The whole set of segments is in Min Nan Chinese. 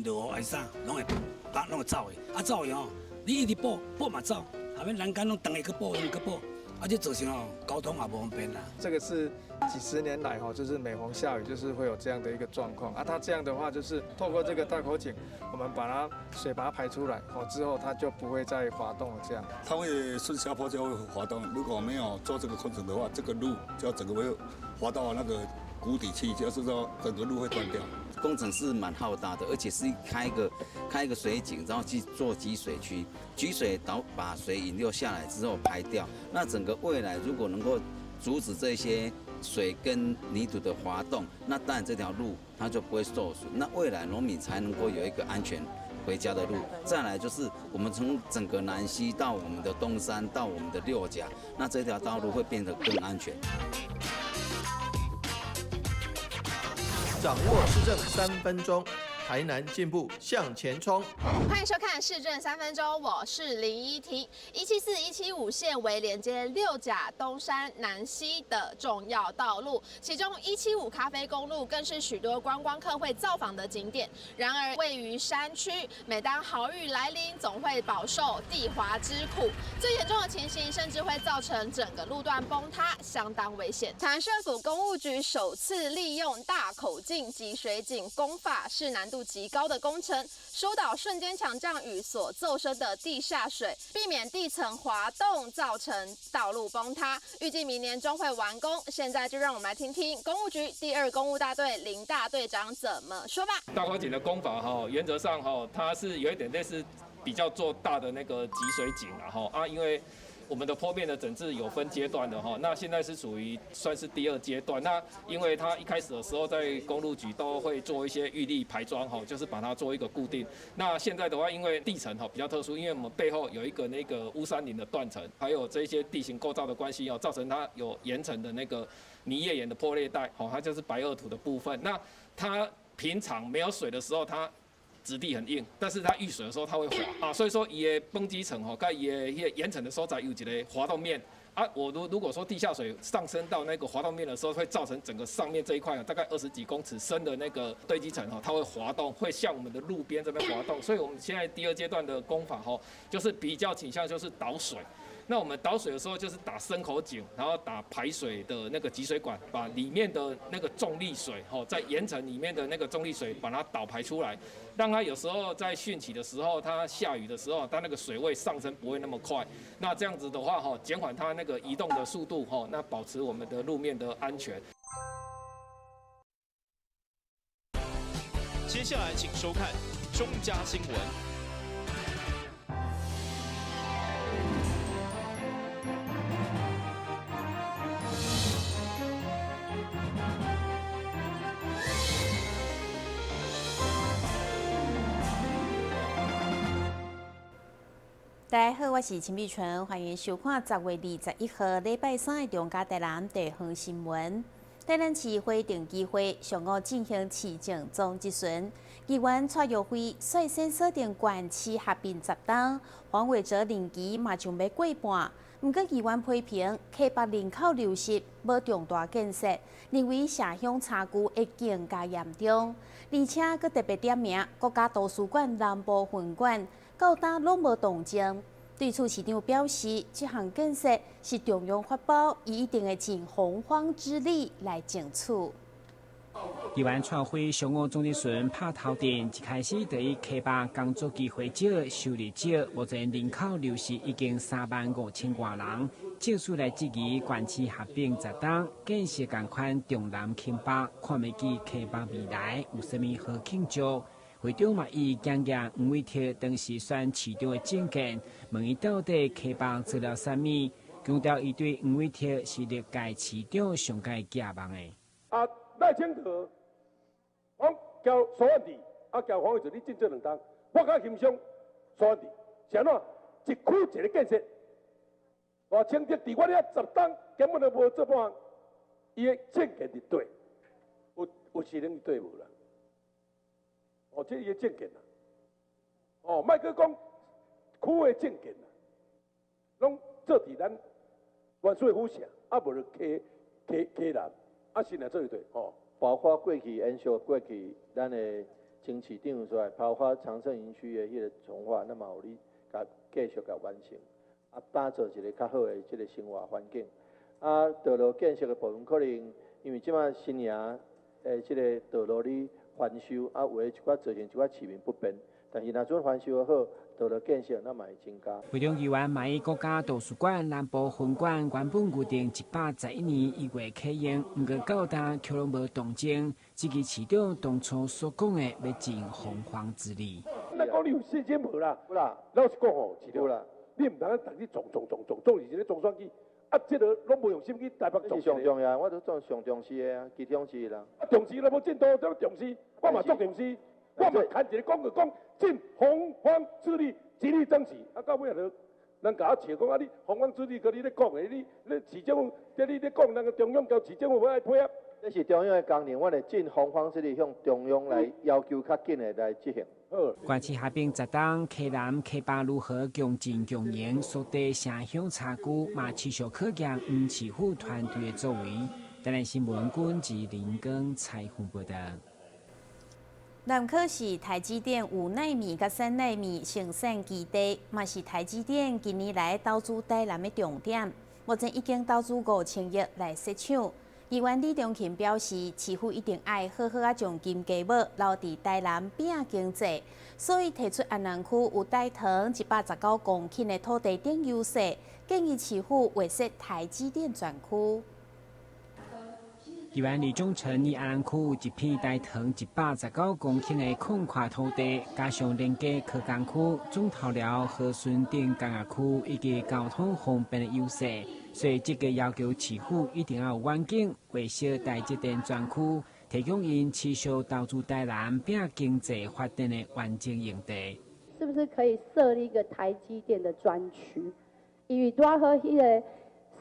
落雨愛啥，攏會攏會走的，啊走的吼，你一直補補嘛走，後尾欄杆攏斷下去補，斷去補。啊，這造成哦，交通也無方便啦。這個是幾十年來哈，就是每逢下雨就是會有這樣的一個狀況。啊，它這樣的話就是透過這個大口井，我們把它水把它排出來，哦之後它就不會再滑動了。這樣。它會順下坡就會滑動，如果沒有做這個工程的話，這個路就整個會滑到那個谷底去，就是說整個路會斷掉。工程是蠻浩大的，而且是開一個水井，然後去做集水區，集水導把水引流下來之後排掉。那整個未來如果能夠阻止這些水跟泥土的滑動，那當然這條路它就不會受損。那未來農民才能夠有一個安全回家的路。再來就是我們從整個南溪到我們的東山到我們的六甲，那這條道路會變得更安全。掌握市政三分鐘，台南進步向前衝。歡迎收看市政三分鐘，我是林依婷。174、175線為連接六甲、東山、南溪的重要道路，其中175咖啡公路更是許多觀光客會造訪的景點。然而，位於山區，每當豪雨來臨，總會飽受地滑之苦。最嚴重的情形，甚至會造成整個路段崩塌，相當危險。台南市政府工務局首次利用大口徑集水井工法，是難度極高的工程，疏導瞬間強降雨所驟升的地下水，避免地層滑動造成道路崩塌。預計明年中會完工。現在就讓我們來聽聽工務局第二工務大隊林大隊長怎麼說吧。大口井的工法哈，原則上哈，它是有一點類似比較做大的那個集水井然後啊，因為我們的坡面的整治有分階段的哈，那現在是屬於算是第二階段。那因為它一開始的時候在公路局都會做一些預力排樁哈，就是把它做一個固定。那現在的話，因為地層哈比較特殊，因為我們背後有一個那個烏山嶺的斷層，還有這些地形構造的關係哦，造成它有岩層的那個泥頁岩的破裂帶，哦，它就是白堊土的部分。那它平常沒有水的時候，它質地很硬，但是它遇水的時候它會滑啊，所以說伊的崩積層吼，佮伊的彼個岩層的所在有一個滑動面啊。我如果說地下水上升到那個滑動面的時候，會造成整個上面這一塊大概20幾公尺深的那個堆積層吼，它會滑動，會向我們的路邊這邊滑動。所以我們現在第二階段的工法吼，就是比較傾向就是導水。那我們導水的時候，就是打深口井，然後打排水的那個集水管，把裡面的那個重力水，吼，在岩層裡面的那個重力水，把它導排出來，讓它有時候在汛期的時候，它下雨的時候，它那個水位上升不會那麼快。那這樣子的話，吼，減緩它那個移動的速度，吼，那保持我們的路面的安全。接下來請收看中嘉新聞。大家好，我是陳美純，歡迎收看10月21號禮拜三的中嘉台南地方新聞。台南市花定機會上午進行市政總質詢，議員蔡玉輝率先鎖定縣市合併10冬，黃偉哲任期嘛將欲過半。毋過議員批評溪北人口流失無重大建設，認為城鄉差距會更加嚴重，而且閣特別點名國家圖書館南部分館。到今攏無動靜。對此，市長表示，這項建設是中央發包，伊一定會盡洪荒之力來爭取。議員蔡輝上午總質詢拍頭陣，一開始就以溪北工作機會少、收入少，目前人口流失已經3萬5千外人，正式來質疑縣市合併10冬建設仝款重南輕北，看袂起溪北未來有啥物好慶祝？會長嘛，伊強調黃偉哲當時選市長的政見，問伊到底溪北做了啥物，強調伊對黃偉哲是歷屆市長上蓋寄望的。啊，賴清德，講交蘇萬治，啊交黃偉哲，你進這兩冬，我較欣賞蘇萬治，是按怎？一區一个建設，賴清德佇我遮10冬根本就無做半項，伊的政見佇對，有是能對無啦？哦，這伊的政見啦，哦，莫閣講區的政見啦，攏做佇咱原始的府城，啊無就溪南，啊是若做對吼。包括過去延續過去咱的前市长出来，包括长盛营区的彼个重划，咱嘛有咧共继续共完成，啊，打造一个较好的這个生活環境。啊，道路建設的部分可能因為這擺新營的這个道路咧翻修，啊，有的一寡造成一寡市民不便。但是若陣翻修好，道路建設咱嘛會增加。會長議員嘛以國家圖書館南部分館原本預定111年1月啟用，毋過到今卻攏無動靜。這個市長當初所講的欲盡洪荒之力。咱講你有信心無啦？有啦。老實講吼，市長有啦。你毋通逐日撞撞撞撞撞，是咧撞選舉。啊，這个攏無用心去台北撞。是上重要，我都做上重視的啊，其中之一啦。啊，重視咱無進度，怎重視？我嘛足重視，我嘛牽一个講句講，盡洪荒之力，極力爭取。啊，到尾就人共我笑講啊，你洪荒之力，閣你咧講的，你你市政府，這你咧講，人中央交市政府欲愛配合。這是中央的工程，阮會盡洪荒之力向中央來要求較緊的來執行。關市合併十冬，溪南溪北如何共進共贏，屬地城鄉差距嘛持續考驗黃市府團隊的作為。台南新聞君自林耕採訪報道。南科是台積電5奈米佮3奈米生產基地，嘛是台積電近年來投資台南的重點。目前已經投資5000億來設廠。議員李中勤表示，市府一定愛好好仔將金雞母留佇台南拼經濟，所以提出安南區有大塘119公頃的土地等優勢，建議市府劃設台積電專區。議員李忠誠以安南區有一片大塘119公頃的空塊土地，加上連接科工區、總頭寮、和順等工業區以及交通方便的優勢，所以這個要求市府一定要有遠景，劃設台積電專區，提供𪜶持續投資台南拼經濟發展的完整用地。是不是可以設立一個台積電的專區？因為拄好彼个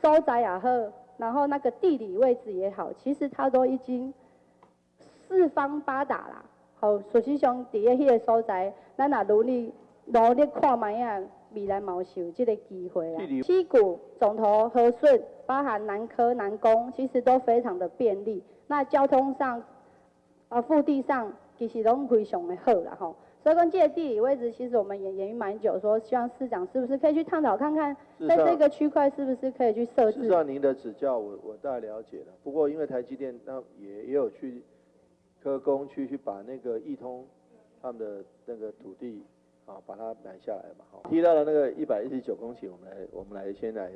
所在也好，然後那個地理位置也好，其實它都已經四方八達啦。好，事實上，佇个彼个所在，咱若努力努力看覓仔，未來嘛是有這个機會啦。七股、總頭、和順，包含南科、南工，其實都非常的便利。那交通上、啊腹地上，其實攏非常的好啦吼。所以講這個地理位置，其實我們也研議蠻久，說希望市長是不是可以去探討看看，在這個區塊是不是可以去設置。事實上，您的指教我大概了解了。不過因為台積電那也有去科工區去把那個億通他們的那個土地啊，把它買下來嘛。哈，提到了那個119公頃，我們來先來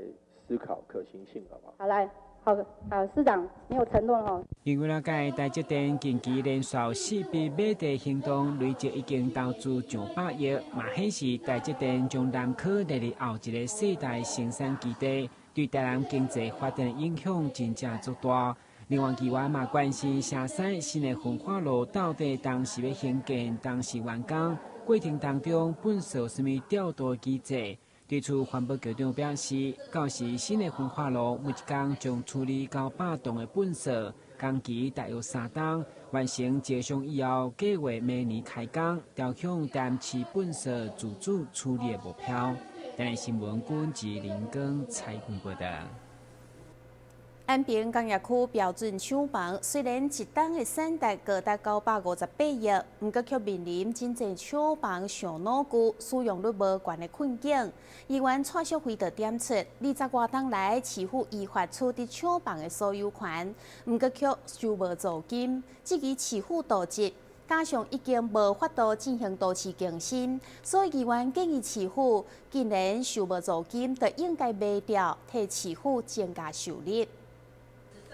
思考可行性，好不好？好來。好，好，市長，你有承諾吼。另外了解，台積電近期連續四筆買地行動，累計已經投資上百億，嘛顯示台積電將南科列入後一个世代生產基地，對台南經濟發展的影響真正足大。另外，議員嘛關心城西新的焚化爐到底當時欲興建，當時完工過程當中，糞埽有啥物調度機制？對此，環保局長表示，到時新的焚化爐每一工將處理900噸的糞埽，工期大約3冬，完成招商以後，計劃明年開工，朝向台南市糞埽自主處理的目標。台南新聞君自林光採訪報道。安平工業區標準廠房雖然一冬的產值高達958億，毋過卻面臨真濟廠房上老舊、使用率無懸的困境。議員蔡淑惠就點出，20外冬來市府依法取得廠房的所有權，毋過卻收無租金，質疑市府瀆職，加上已經無法度進行都市更新，所以議員建議市府，既然收無租金，就應該賣掉，替市府增加收入。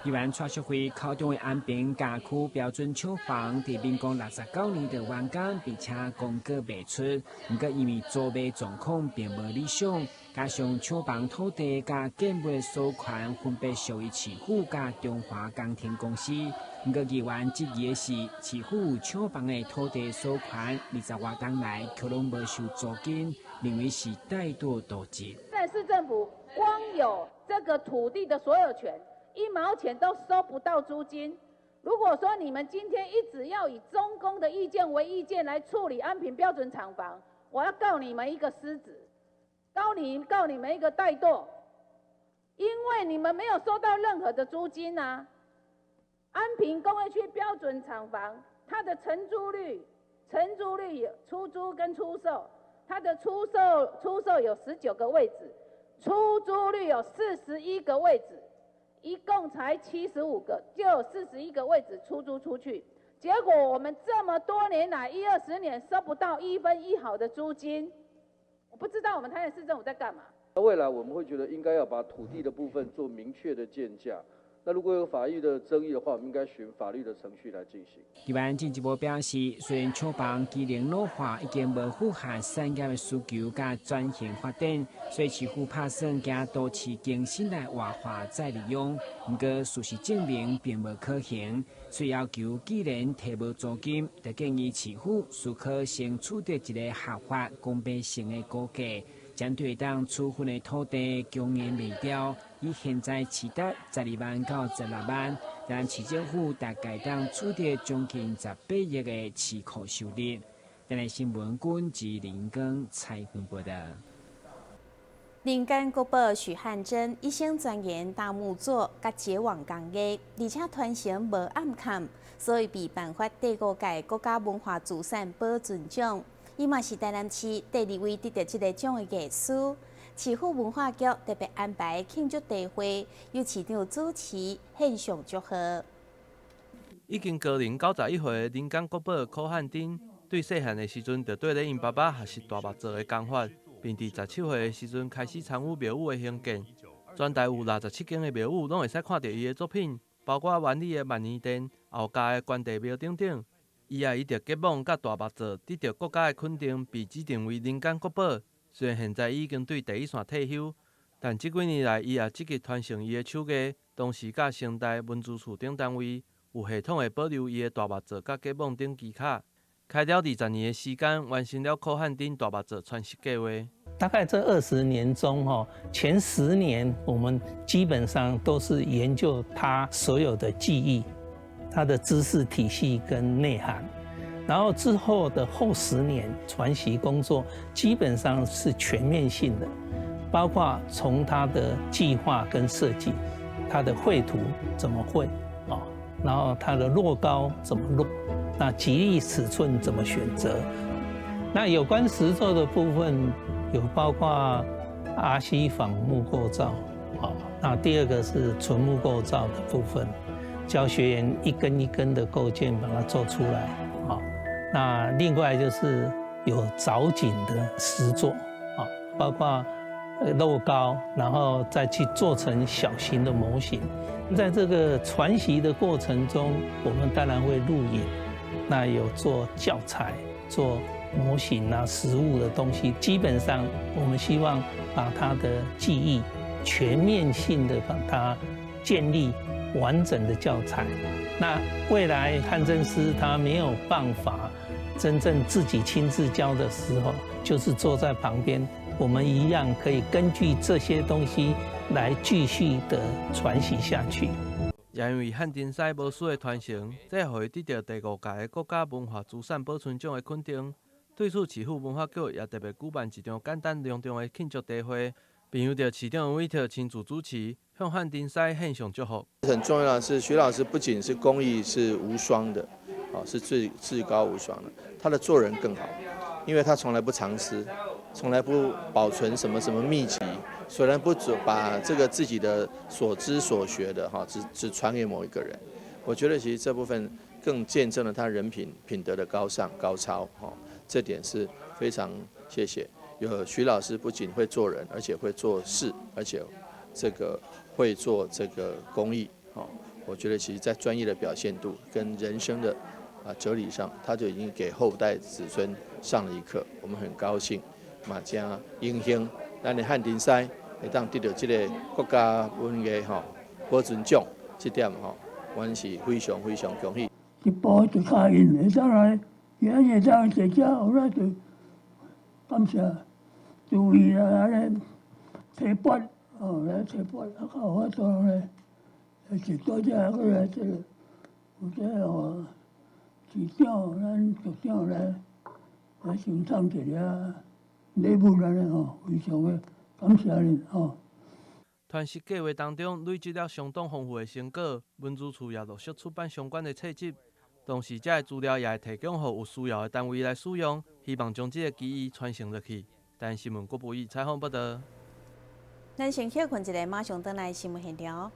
議員蔡淑惠口中的安平工區標準廠房，佇民國69年就完工，並且公告賣出。毋過因為租賣狀況並無理想，加上廠房土地佮建物所有權分別屬於市府佮中華工程公司。毋過議員質疑的是，市府廠房的土地所有權20外冬來卻攏無收租金，認為是怠惰瀆職。但市政府光有這個土地的所有權，一毛錢都收不到租金。如果說你們今天一直要以中工的意見為意見來處理安平標準廠房，我要告你們一個失職，告你們一個怠惰，因為你們沒有收到任何的租金啊。安平工業區標準廠房，它的承租率、承率出租跟出售，它的出售有19個位置，出租率有41個位置，一共才75個，就有41個位置出租出去。結果我們這麼多年來一二十年收不到一分一毫的租金，我不知道我們台南市政府在幹嘛。未來我們會覺得應該要把土地的部分做明確的鑑價。那如果有法律的爭議的話，我們應該循法律的程序來進行。議員進一步表示，雖然廠房機能老化，已經無符合產業的需求佮轉型發展，所以市府拍算將都市更新來活化再利用。毋過事實證明並無可行，所以要求既然提無租金，就建議市府思考先取得一个合法公平性的估價。針對當處分的土地供應賣掉，以現在市值12萬到16萬，但市政府大概當取得將近18億的市庫收入。台南新聞軍及林根采訪報導。人間國寶許漢珍一生鑽研大木作、佮結網工藝，而且傳承無暗崁，所以被頒發第五屆國家文化資產保存獎。伊嘛是台南市第二位得著這个獎的藝師。市府文化局特別安排慶祝大會，由市長主持獻上祝賀。已經高齡91歲的人間國寶許漢珍，對細漢的時陣就綴咧𪜶爸爸學習大木作的工法，並佇17歲的時陣開始參與廟宇的興建。全台有67間的廟宇，攏會使看著伊的作品，包括灣里的萬年殿、後家的關帝廟等等。伊也依著結網佮大木作得著國家的肯定，被指定為人間國寶。雖然現在已經對第一線退休，但這幾年來，伊也積極傳承伊的手藝，同時佮成大文資處等單位有系統的保留伊的大木作佮結網等技巧。開了20年的時間，完成了許漢珍大木作傳習計劃。大概這20年中，哈，前10年我們基本上都是研究他所有的技藝、他的知識體系跟內涵，然後之後的後十年傳習工作基本上是全面性的，包括從他的計劃跟設計，他的繪圖怎麼繪啊，然後他的樂高怎麼摞，那吉利尺寸怎麼選擇，那有關實作的部分有包括阿西仿木構造，好，那第二個是純木構造的部分。教學員一根一根的構件把它做出來，好，那另外就是有藻井的實作，啊，包括樂高，然後再去做成小型的模型。在這個傳習的過程中，我們當然會錄影，那有做教材、做模型啊、實物的東西。基本上，我們希望把他的技藝全面性的把它建立完整的教材。那未來漢珍師他沒有辦法真正自己親自教的時候，就是坐在旁邊，我們一樣可以根據這些東西來繼續的傳習下去。也因為漢珍師無私的傳承，這予伊得著第五屆的國家文化資產保存獎的肯定。對此，市府文化局也特別舉辦一場簡單隆重的慶祝大會，並由著市長委託親自主持，向漢珍師獻上祝福。很重要的是，許老師不僅是工藝是無雙的，啊，是最至高無雙的，他的做人更好，因為他從來不藏私，從來不保存什麼什麼秘籍，雖然不只把這個自己的所知所學的哈，只傳給某一個人。我覺得其實這部分更見證了他人品品德的高尚高超，哈，這點是非常謝謝。有許老師不僅會做人，而且會做事，而且這個會做這個公益，哦，我覺得其實在專業的表現度跟人生的哲理上，他就已經給後代子孫上了一課。我們很高興，嘛真榮幸，咱的漢珍師會當得著這个國家文藝吼保存獎，這點吼，阮是非常非常恭喜。一步一跤印會當來，今日當坐遮，後來就感謝注意啊，按呢提拔哦，來提拔，啊，較有法度咧，是多謝過來這個，有這个吼市長、咱局長來贈送一个禮物按呢吼，非常的感謝恁吼。傳習計劃當中累積了相當豐富的成果，文資處也陸續出版相關的冊籍。同時，這个資料也會提供予有需要的單位來使用，希望將這个技藝傳承落去。台南新聞郭博宇採訪報導。咱先歇睏一下，馬上轉來新聞現場。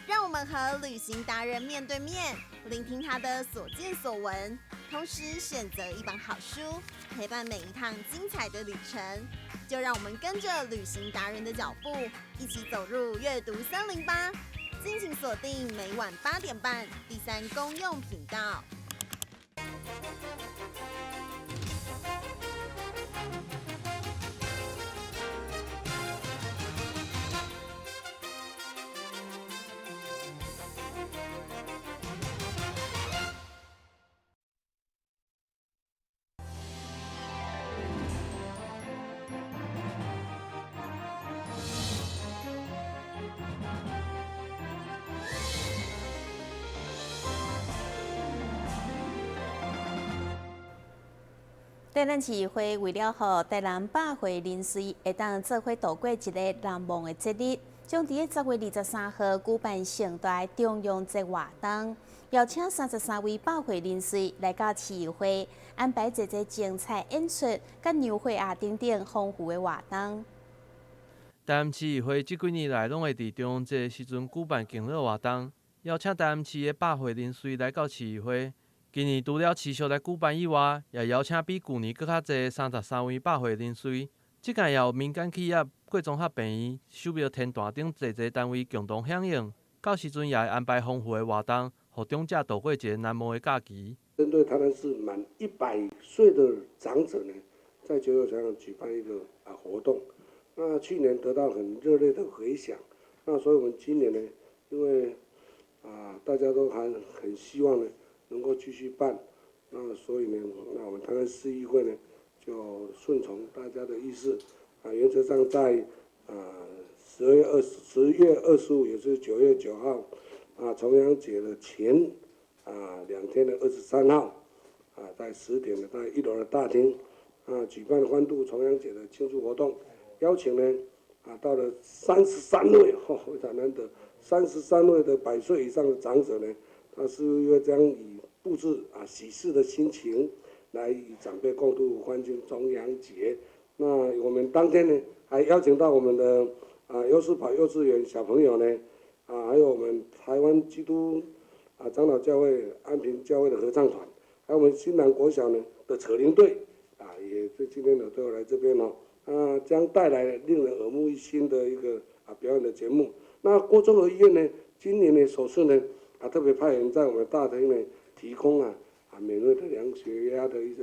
讓我們和旅行達人面對面，聆聽他的所見所聞，同時選擇一本好書，陪伴每一趟精彩的旅程。就讓我們跟着旅行達人的腳步，一起走入閱讀森林吧！敬請鎖定每晚8點半第三公用頻道。台南市議會為了予台南百歲人士會當做伙度過一个難忘的節日，將佇10月23號舉辦盛大重陽節活動，邀請33位百歲人士來到市議會，安排濟濟精彩演出、佮牛會啊等等豐富的活動。台南市議會這幾年來攏會佇重陽節時陣舉辦敬老活動，邀請台南市的百歲人士來到市議會。今年除了持續來舉辦以外，也邀請比舊年閣較濟33位百歲人士。這屆也有民間企業、郭綜合病院、秀苗天大等濟濟單位共同響應。到時陣也會安排豐富的活動，予長者度過一个難忘的假期。針對台南市滿100歲的長者呢，在九九廣場舉辦一個活動，那去年得到很熱烈的迴響，那所以我們今年呢，因為大家都還很希望呢，能夠繼續辦，那所以呢，那我們台南市議會呢，就順從大家的意思，原則上在10月25，也是9月9號，重陽節的前2天的23號，在10點的在1樓的大廳，舉辦歡度重陽節的慶祝活動，邀請呢到了33位，非常難得，33位的100歲以上的長者呢。他是因為將以布置喜事的心情，來與長輩共度歡慶重陽節。那我們當天呢，還邀請到我們的優勢跑幼稚園小朋友呢，還有我們台灣基督長老教會安平教會的合唱團，還有我們新南國小呢的扯鈴隊，也在今天呢都有來這邊哦，將帶來令人耳目一新的一個表演的節目。那郭綜合醫院呢，今年呢首次呢。特別派人在我們大廳呢，提供免費的量血壓的一個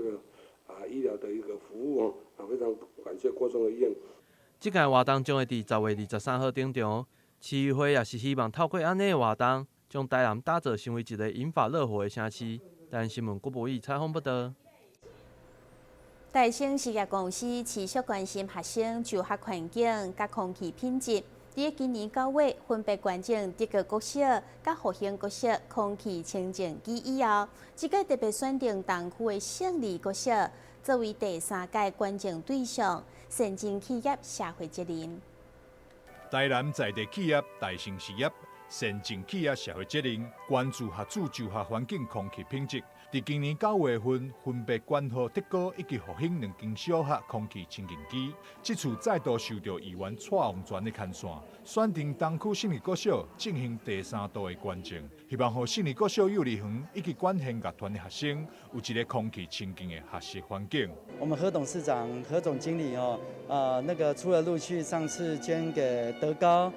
醫療的一個服務哦，非常感謝郭綜合醫院。這屆活動將會佇10月23號登場，市議會也是希望透過按呢的活動，將台南打造成為一個銀髮樂活的城市。台南新聞郭博宇採訪報導。大成實業公司持續關心學生就學環境佮空氣品質。佇今年9月，分別捐贈德國國小佮復興國小空氣清淨機以後，這屆特別選定東區的勝利國小作為第三屆捐贈對象，善盡企業社會責任。台南在地企業大成實業善盡企業社會責任，關注學子就學環境空氣品質。佇今年9月份，分別捐予德高以及復興兩間小學空氣清淨機。這次再度受著議員蔡旺全的牽線，選定東區勝利國小進行第三度的捐贈，希望予勝利國小幼兒園以及管弦樂團的學生有一個空氣清淨的學習環境。我們何董事長、何總經理哦，那個除了陸續上次捐給德高，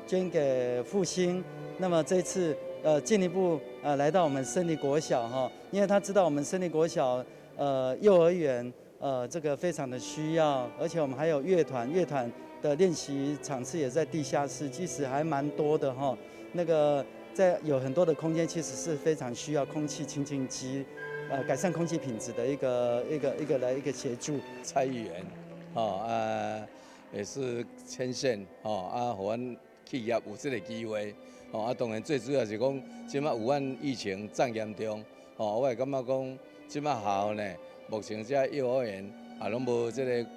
捐給復興，那麼這次進一步來到我們勝利國小哈，因為他知道我們勝利國小幼兒園這個非常的需要，而且我們還有樂團，樂團的練習場次也在地下室，其實還蠻多的哈。那個在有很多的空間，其實是非常需要空氣清淨機，改善空氣品質的一個來一個協助。蔡議員，也是牽線，予阮企業有這個機會。當然最主要是講，這擺武漢疫情這麼嚴重，我會感覺講，這擺學校呢，目前這幼兒園也攏無這個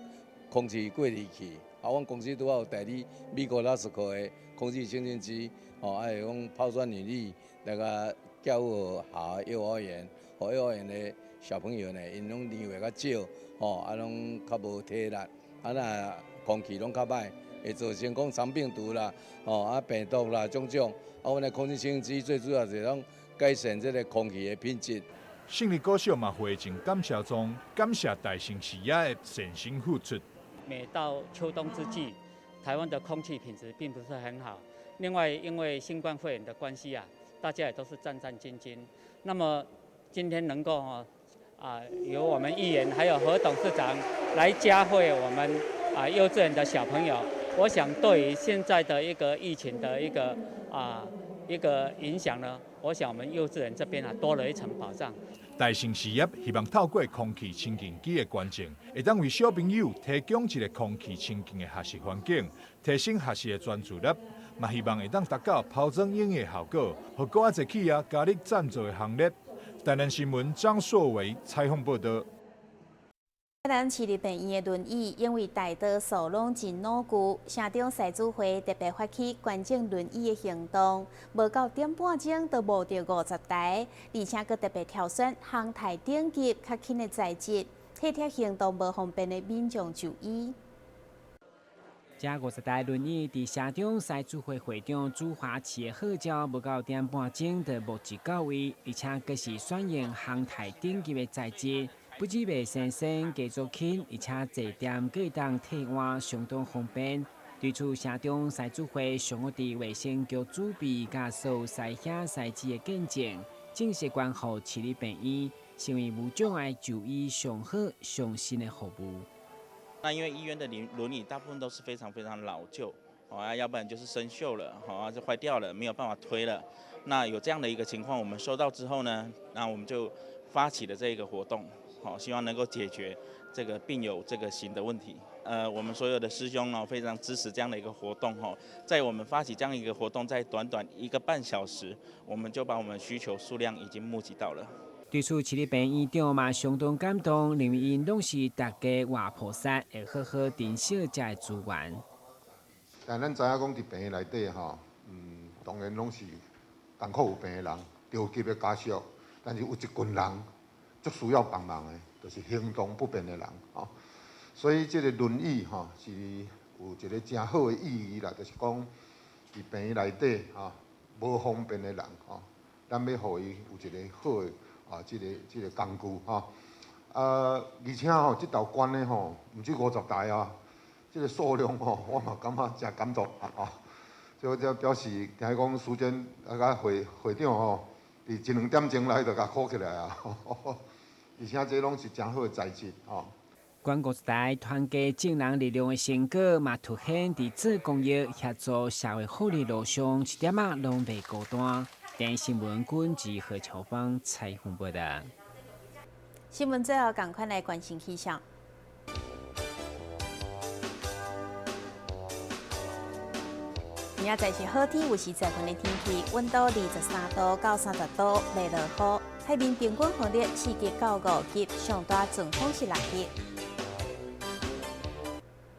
空氣過濾器，阮公司拄好有代理美國拉斯克的空氣清淨機，還有講拋磚引玉來共教育好幼儿园，予幼儿园的小朋友呢，𪜶攏年岁较少，吼，啊，攏較無體力，啊，若空氣攏較歹，會造成講腸病毒啦，吼，啊，病毒啦，種種。啊，阮的空氣清淨機最主要是講改善這个空氣的品質。勝利國小嘛回贈感謝狀，感謝大成事業的善心付出。每到秋冬之際，台灣的空氣品質並不是很好。另外，因為新冠肺炎的關係啊，大家也都是戰戰兢兢。那麼今天能夠啊，由我們議員還有何董事長來嘉惠我們啊幼稚園的小朋友，我想對於現在的一個疫情的一個影響呢，我想我們幼稚園這邊啊多了一層保障。大成事業希望透過空氣清淨機的捐贈，會當為小朋友提供一个空氣清淨的學習環境，提升學習的專注力，嘛希望會當達到拋磚引玉的效果，予閣較濟企業加入贊助的行列。台南新聞張碩維採訪報道。台南市立病院的輪椅因為大多數攏真老舊，城中獅子會特別發起捐贈輪椅的行動，無到點半鐘就募著50台，而且閣特別挑選航太等級較輕的材質，體貼行動無方便的民眾就醫。這50台輪椅佇城中獅子會會長朱華慈的號召，無到點半鐘就募集到位，而且閣是選用航太等級的材質，不止袂生鏽，加足輕，而且坐墊閣會當替換，相當方便。對此，城中獅子會上午佇衛生局主辦，佮所有師兄師姊的見證，正式捐予市立病院，成為無障礙就醫上好上新的服務。那因為醫院的輪椅大部分都是非常非常老舊，啊，要不然就是生鏽了，啊，就壞掉了，沒有辦法推了。那有這樣的一個情況，我們收到之後呢，那我們就發起了這個活動，好，希望能夠解決這個病友這個行的問題。我們所有的師兄呢，非常支持這樣的一個活動，哈，在我們發起這樣一個活動，在短短1個半小時，我們就把我們需求數量已經募集到了。對此，市立病院院長嘛相當感動，認為𪜶攏是大家活菩薩，會好好珍惜這个資源。但咱知影講，佇病院內底吼，當然攏是艱苦有病的人，著急的家屬，但是有一群人足需要幫忙的，就是行動不便的人吼。所以這个輪椅吼是有一个誠好的意義啦，就是講佇病院內底吼無方便的人吼，咱欲予伊有一个好的。啊，這个工具吼，啊，而且吼，這道捐的吼，毋止50台啊，這个數量吼，我嘛感覺誠感動啊！所以這表示，聽講時間啊，佮會會長吼，佇一兩點鐘內就共 call 起來啊！而且這攏是誠好的材質吼。捐50台團結眾人力量的成果，嘛凸顯佇做公益、協助社會福利路上，一點仔攏袂孤單。電視新聞君是何秋芳採訪報道。新聞最後，趕快來關心氣象。明仔載是好天，有時在雲的天氣，溫度23度到30度，袂落雨。海面平均風力4級到5級，上大陣風是6級。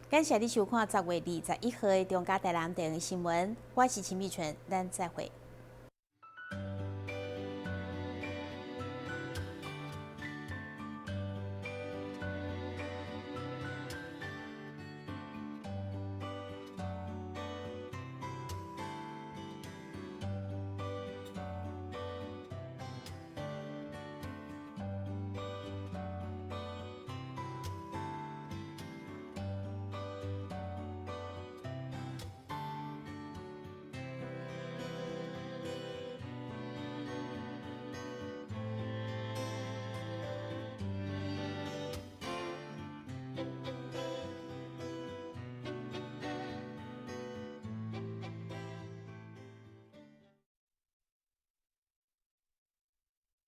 感謝你收看10月21號的中嘉台南電視新聞，我是秦美純，咱再會。